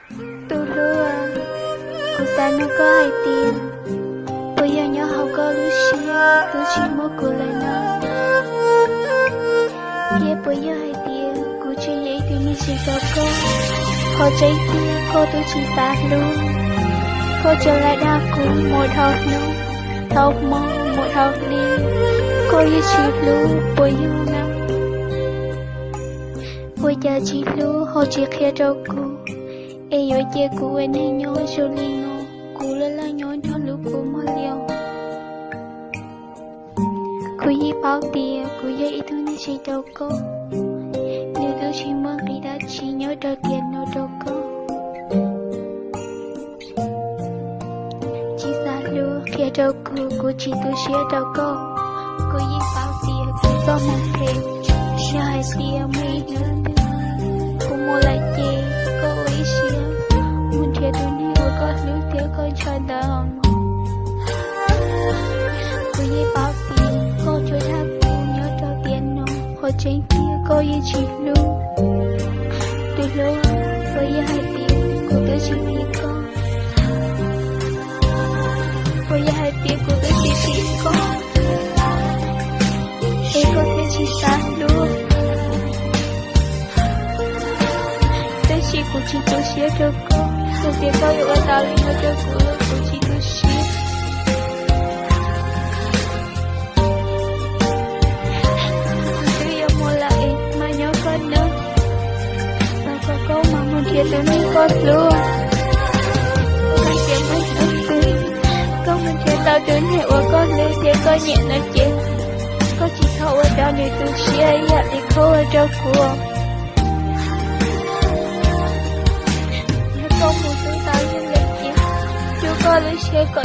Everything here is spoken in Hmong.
Tus hlub, kuv xav nug koj hais tias, puas yog nyob hauv koj lub siab twb tsis muaj kuv lawm no? Thiab puas yog hais tias kuv tsis yog ib tug neeg tsis tau koj? Qhov tseeb tiag koj twb tsis xav hlub, koj tsuas lam dag kuv mus dhau hnub, dhau hmo, mus dhau hli, koj yeej tsis hlub puas yog na? Ua cas tsis hlub ho tsis qhia rau kuv, es yuav cia kuv ua neeg nyob zoo li no, kuv laj laj nyob nrog hlub kuv muag li os? Kuv yeej paub tias kuv yog ib tug neeg tsis tau koj, nws twb tsis muaj nqis dab tsi nyob rau tiam no rau koj. Tsis xav hlub qhia rau kuv, kuv tsis tu siab rau koj. Kuv yeej paub tias kuv txoj hmoov phem, yog hais tias muaj ib hnub twg kuv mus lawm ces koj ua ib siab mus nrhiav tus neeg uas koj hlub thiab koj ntshaw ntawd os mog. Kuv yeej paub tias koj tsuas dag kuv nyob rau tiam no, qhov tseeb tiag koj yeej tsis hlub. Tus hlub, puas yog hais tias kuv twb tsis phim koj? Puas yog hais tias kuv twb tsis phim koj, es koj thiaj tsis xav hlub? Tab sis kuv tsis tu siab rau koj, yog tias koj yuav ua tau li no rau kuv los kuv tsis tu siab. Kuv twb yuav mus lawm es mas nyob koj nawb, thov kom koj mam mus nrhiav tus neeg koj hlub. Hais tias muaj ib hnub twg koj mus nrhiav tau tus neeg uas koj hlub thiab koj nyiam no ces koj tsis txhob ua rau nws tu siab ib yam li koj ua rau kuv. Yog koj mus hlub tau leej lawm ces rub koj lub siab kom